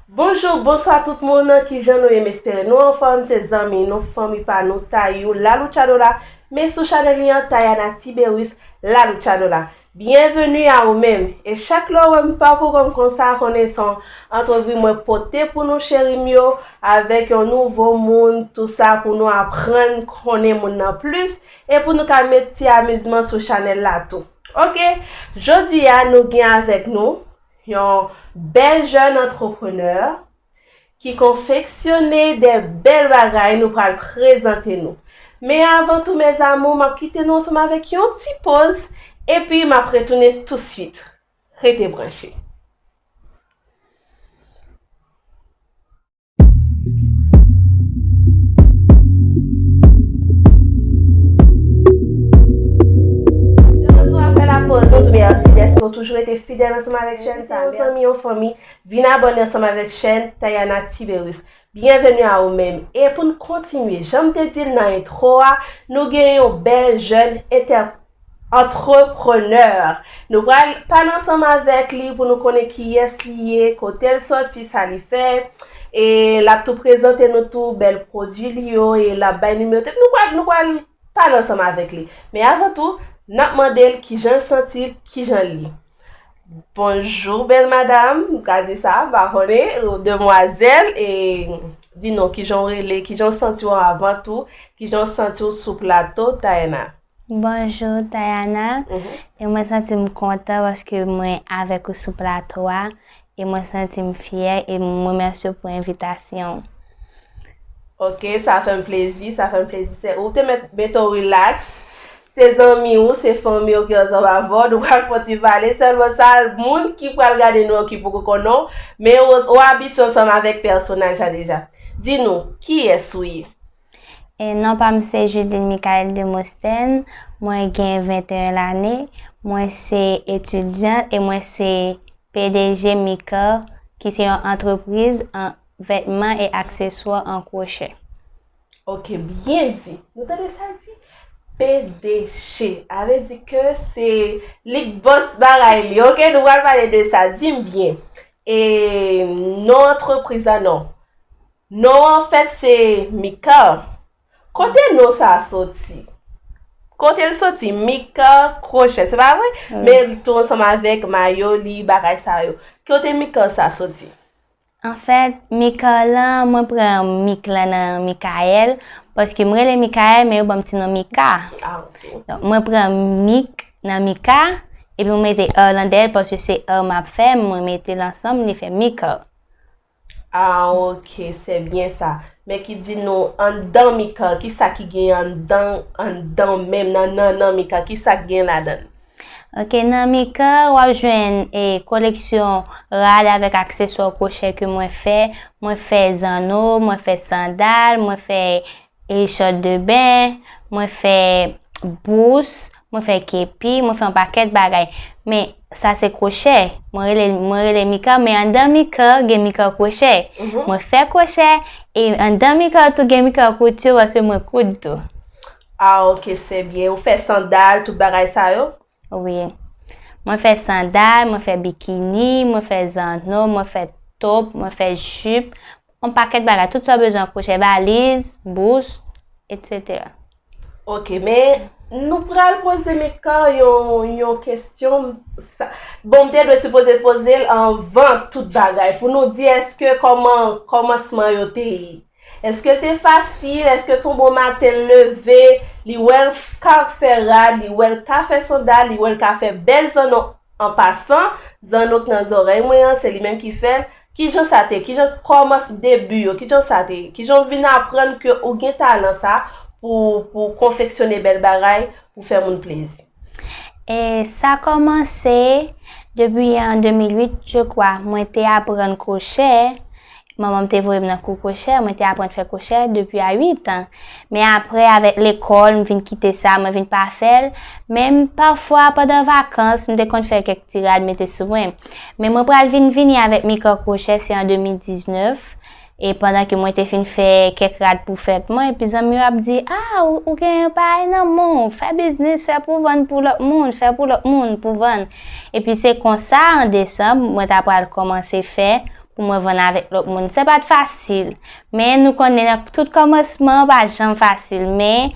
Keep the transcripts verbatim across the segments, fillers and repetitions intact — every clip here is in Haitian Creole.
Bonjou, bonswa tout moun, kijan nou ye? M espere nou anfòm, se zanmi nou, fanmi pa nou, Tayou, La Luchadora, men sou chanèl li an, Tayana Tiberius, La Luchadora. Byenveni a ou menm. E chak lè w wè m pa poko m konsa, konnen se yon antrevi mwen pote pou nou, cheri m yo, avèk yon nouvo moun, tou sa pou nou aprann konnen moun nan plis, e pou nou ka met ti amizman sou chanèl la tou. Oke, jodi a nou gen avèk nou yon bèl jèn antreprenè ki konfeksyone de bèl bagay nou pral prezante nou. Men avan tou, mes amours, m ap kite nou ansanm avèk yon ti poz, epi m ap retounen touswit. Rete branche. De retour après la pause, nou di w mèsi dèske w toujou rete fidèl ansanm avèk chèn sa. Yon zanmi, yon fanmi, vin abòne ansanm avèk chèn Tayana Tiberius. Byenveni a ou menm. E pou n kontinye, jan m te di l nan entwo a, nou gen yon bèl jèn entè-, antreprenè. Nou pral pale ansanm avèk li pou nou konnen kiyès li ye, kote l sòti, sa li fè. E l ap tou prezante nou tou bèl pwodui li yo, e l ap bay nimewo telefòn. Nou pral, nou pral pale ansanm avèk li. Men avan tou, n ap mande l kijan l santi l, kijan l ye. Bonjou, bèl madam. M ka di sa, m pa konnen, ou demwazèl, e di nou kijan w rele, kijan w santi w avan tou, kijan w santi w sou plato, Tayana. Bonjou, Tayana. Mhm. E mwen santi m kontan paske mwen avèk ou sou plato a, e mwen santi m fyè, e m remèsye w pou envitasyon w. Oke, sa fè m plezi, sa fè m plezi. Se, ou te mèt, mete w rilaks. Se zanmi w, se fanmi w ki ansanm avè w. Nou pral fè yon ti pale. Sèlman sa, moun ki pral gade nou an ki poko konnen w, men ou, ou abitye ansanm avèk pèsonaj la deja. Di nou, kiyès ou ye? E non pa m se Judeline Michael Demosthène, mwen gen venteyen lane, mwen se etidyant e mwen se P D G Mika, ki se yon antrepriz an vètman e akseswa an kwochè. Oke, byen di. Nou tande sa l di? P D G. A vle di ke se li k bòs bagay li. Oke, nou pral pale de sa. Di m byen. E non antrepriz la, non. Non an fèt se Mika. Kote non sa a soti? Kote l soti? Mika kwochè, se pa vre? Wi. Men l tou ansanm avèk mayo li, bagay sa yo. Kote Mika sa a soti? Anfèt, Mika lan, mwen pran Mik lan nan Mikaèl, paske m rele Mikaèl, men yo ban m ti non Mika. Ah, ok. Donk, mwen pran Mik nan Mika, epi mwen mete R lan dèyè l, paske se R m ap fè, mwen mete l ansanm, li fè Mika. Ah, ok, se byen sa. Men ki di nou, anndan Mika, kisa ki gen anndan, anndan menm, nan, nan, nan Mika, kisa ki gen ladan l? Ok, nan Mika, w ap jwenn, e, koleksyon rad avèk akseswa kwochè ke mwen fè. Mwen fè zanno, mwen fè sandal, mwen fè e chòt de ben, mwen fè bous, mwen fè kepi, mwen fè yon pakèt bagay. Men sa se kwochè. Mwen rele, mwen rele Mika, men anndan Mika, gen Mika kwochè. Mhm. Mwen fè kwochè, e anndan Mika tou gen Mika kouti, paske mwen koud tou. Ah, ok, se byen. Ou fè sandal, tout bagay sa yo? Wi. Mwen fè sandal, mwen fè bikini, mwen fè zanno, mwen fè top, mwen fè jip, yon pakèt bagay. Tout sa w bezwen, kwochè, valiz, bous, et cetera. Ok, men nou pral poze Mika yon, yon kesyon. Sa, bon, m te dwe sipoze poze l anvan tout bagay. Pou nou di, èske kòman, kòmansman yo te ye? Èske l te fasil? Èske se yon bon maten l leve, li wè l ka fè rad, li wè l ka fè sandal, li wè l ka fè bèl zanno? An pasan, zanno k nan zòrèy mwen an, se li menm ki fè l. Kijan sa te ye? Kijan kòmans debi yo? Kijan sa te ye? Kijan w vin aprann ke ou gen talan sa pou, pou konfeksyone bèl bagay, pou fè moun plezi? E sa kòmanse depi an de mil uit, je crois. Mwen te aprann kwochè. Manman m te voye m nan kou kwochè, mwen te aprann fè kwochè depi a uit an. Men apre, avèk lekòl, m vin kite sa, mwen vin pa fè l. Men m, pafwa, pandan vakans, m te konn fè kèk ti rad mete sou mwen. Men mwen pral vin vini avèk Mika kwochè, se an de mil diznèf. E pandan ke mwen te fin fè kèk rad pou fèt mwen, epi zanmi yo ap di, "Ah, ou, ou gen yon parèy nan men w, fè biznis, fè pou vann pou lòt moun, fè pou lòt moun, pou vann." Epi se konsa, an desanm, mwen ta pral kòmanse fè pou mwen vann avèk lòt moun. Sa pa t fasil, men nou konnen nan tout kòmansman pa janm fasil, men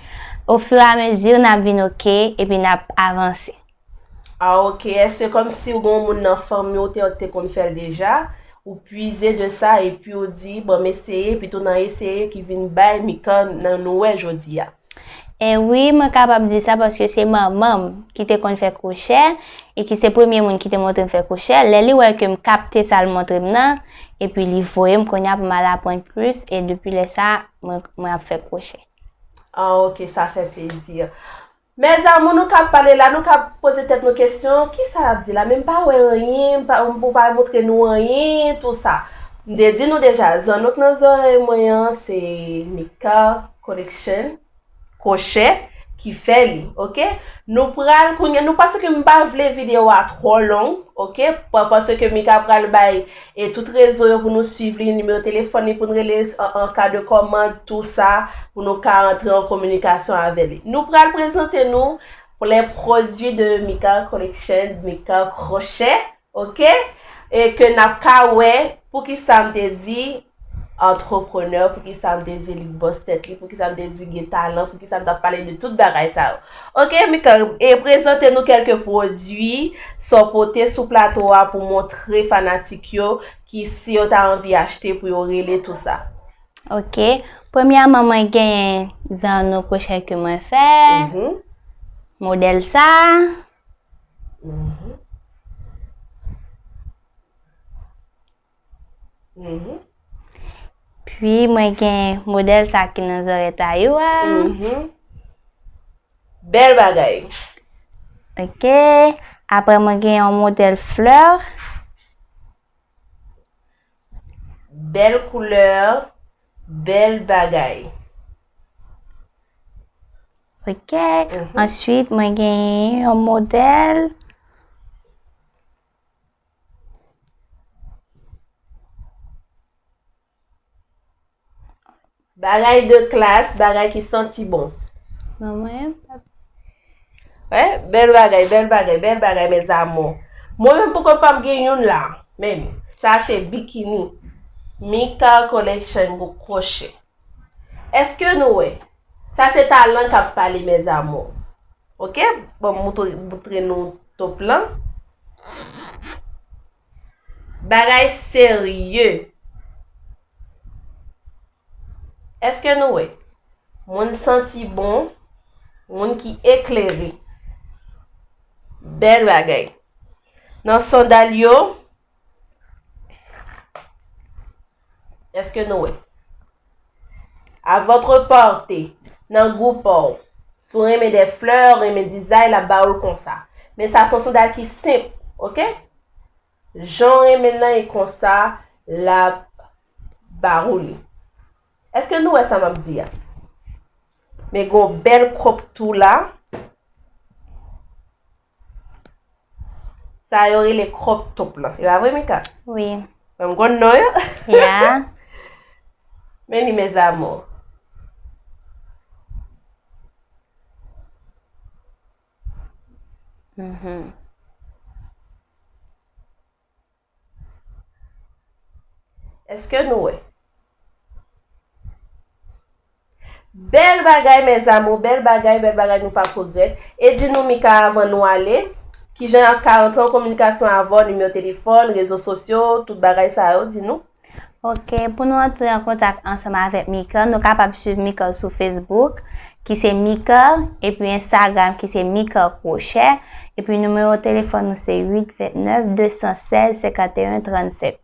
ofiramezi n ap vin oke epi n ap avanse. Ah, ok. Èske kòmsi ou gen yon moun nan fanmi w te, te konn fè l deja, ou pwize de sa epi ou di, bon, m eseye, epi tou nan eseye ki vin bay Mika nan nou wè jodi a? E wi, mwen kapab di sa paske se manman m ki te konn fè kwochè e ki se premye moun ki te montre m fè kwochè. Lè li wè ke m kapte sa l montre m nan, epi li voye m kounye a pou m al aprann plis, e depi lè sa, mwen, mwen ap fè kwochè. Ah, ok, sa fè plezi. Mes amours, nou k ap pale la, nou k ap poze tèt nou kesyon, kisa l ap di la? Men m pa wè anyen, m pa, ou pa montre nou anyen, tou sa. M te di nou deja, zanno k nan zòrèy mwen an, se Mika Collection, kwochè, ki fè li, ok? Nou pral kounye, nou paske m pa vle videyo a twò long, ok? Pa-, paske Mika pral bay e tout rezo yo pou nou swiv li, nimewo telefòn li pou n rele an, an ka de kòmand, tou sa, pou nou ka antre an kominikasyon avè li. Nou pral prezante nou les produits de Mika Collection, Mika Crochet, ok? E ke n ap ka wè poukisa m te di antreprenè, poukisa m te di li k bòs tèt li, poukisa m te di gen talan, poukisa m t ap pale de tout bagay sa yo. Ok, Mika, e prezante nou kèlke pwodui sa w pote sou plato a pou montre fanatik yo ki si yo ta anvi achte pou yo rele tou sa. Ok. Premyèman, mwen genyen zanno kwochè ke mwen fè. Modèl sa. Pi mwen gen modèl sa ki nan zòrèt a yo a. Bèl bagay. Ok. Apre mwen gen yon modèl flè. Bèl koulè, bèl bagay. Ok. Answit, mwen gen yon modèl. Bagay de klas, bagay ki santi bon. Manman. Wè, bèl bagay, bèl bagay, bèl bagay, mes amours. Mwen menm poko pa m gen youn la. Men, sa se bikini. Mika Collection pou kwochè. Èske nou wè? Sa se talan k ap pale, mes amours. Ok? Bon, moutre, moutre nou top lan. Bagay serye. Èske nou wè? Moun santi bon, moun ki eklere. Bèl bagay. Nan sandal yo, èske nou wè? À votre portée, nan gou pa w. Si w renmen de flè, renmen dizay, l ap ba w l konsa. Men sa se yon sandal ki senp, ok? Jan w renmen l lan e konsa l ap ba ou li. Èske nou wè sa m ap di a? Men gen yon bèl crop tou la. Sa yo rele crop top lan. E pa vre, Mika? Wi. Mwen m konn non yo. Ya. Men li, mes amours. Mhm. Èske nou wè? Bèl bagay, mes amours, bèl bagay, bèl bagay, nou pa pwogrè. E di nou, Mika, avan nou ale, kijan y ap ka rantre an kominikasyon avè w, nimewo telefòn, rezo sosyo, tout bagay sa yo, di nou. Ok, pou nou antre an kontak ansanm avèk Mika, nou kapab swiv Mika sou Facebook, ki se Mika, epi Instagram, ki se Mika Crochet, epi nimewo telefòn nou se uit vennèf de san sèz senkanteyen trannsèt.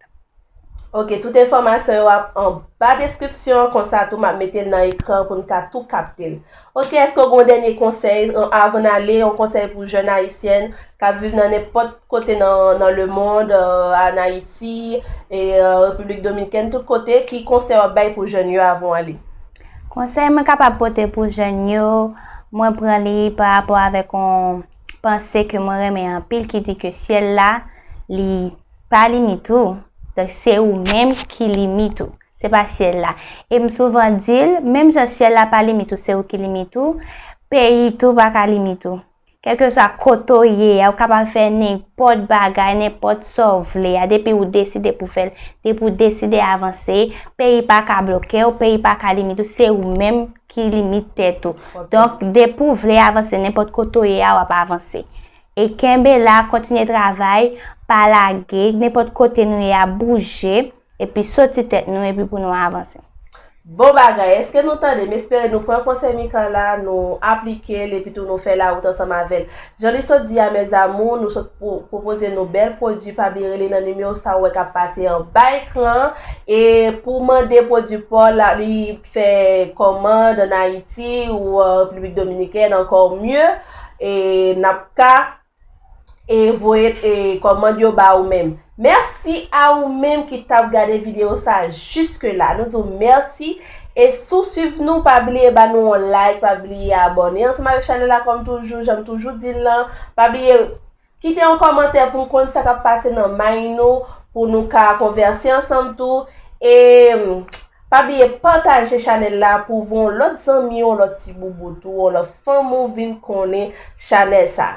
Ok, tout enfòmasyon yo ap anba deskripsyon, konsa tou m ap mete l nan ekran pou n ka tou kapte l. Ok, èske w gen yon dènye konsèy, an, avan n ale, yon konsèy pou jèn ayisyèn k ap viv nan nenpòt kote nan, nan lemond, euh, ann Ayiti, e, euh, Repiblik Dominikèn, tout kote, ki konsèy w ap bay pou jèn yo avan w ale? Konsèy mwen kapab pote pou jèn yo, mwen pran li pa rapò avèk yon panse ke mwen renmen anpil ki di ke syèl la, li pa limit ou. Donk, se ou menm ki limit ou. Se pa syèl la. E m souvan di l, menm jan syèl la pa limit ou, se ou ki limit ou, peyi tou pa ka limit ou. Kèlkeswa kote w ye a, ou kapab fè nenpòt bagay, nenpòt sa w vle a, depi ou deside pou fè l, depi ou deside avanse, peyi pa ka bloke w, peyi pa ka limite w, se ou menm ki limite tèt ou. Donk, depi w vle avanse, nenpòt kote w ye a, w ap avanse. E kenbe la, kontinye travay, pa lage, nenpòt kote nou ye a, bouje, epi soti tèt nou, epi pou nou avanse. Bon bagay, èske nou tande? M espere nou pran konsèy Mika la, nou aplike l, epi tou nou fè lawout ansanm avè l. Jan li sot di a, mes amours, nou sot pwopoze nou bèl pwodui, pa bliye rele nan nimewo sa ou wè k ap pase anba ekran an. E pou mande pwodui pa w la, li fè kòmand ann Ayiti ou an Repiblik Dominikèn, ankò mye, e n ap ka e voye e kòmand yo ba ou menm. Mèsi a ou menm ki t ap gade videyo sa jiske la. Nou di w mèsi. E si w swiv nou, pa bliye ba nou yon like, pa bliye abòne ansanm avèk chanèl la kòm toujou, jan m toujou di l lan. Pa bliye kite yon kòmantè pou m konn sa k ap pase nan mind nou, pou nou ka konvèse ansanm tou. E pa bliye pataje chanèl la pou voye yon lòt zanmi, yon lòt ti boubou tou, yon lòt fanmi w vin konnen chanèl sa.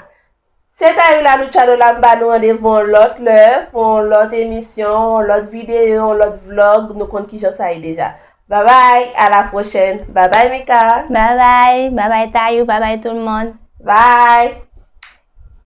Se Tayou la Luciano la, m ba nou randevou yon lòt lè pou yon lòt emisyon, yon lòt videyo, yon lòt vlog. Nou konn kijan sa ye deja. Babay, a la pwochèn. Babay Mika. Babay, babay Tayou, babay tout le monde. Bye.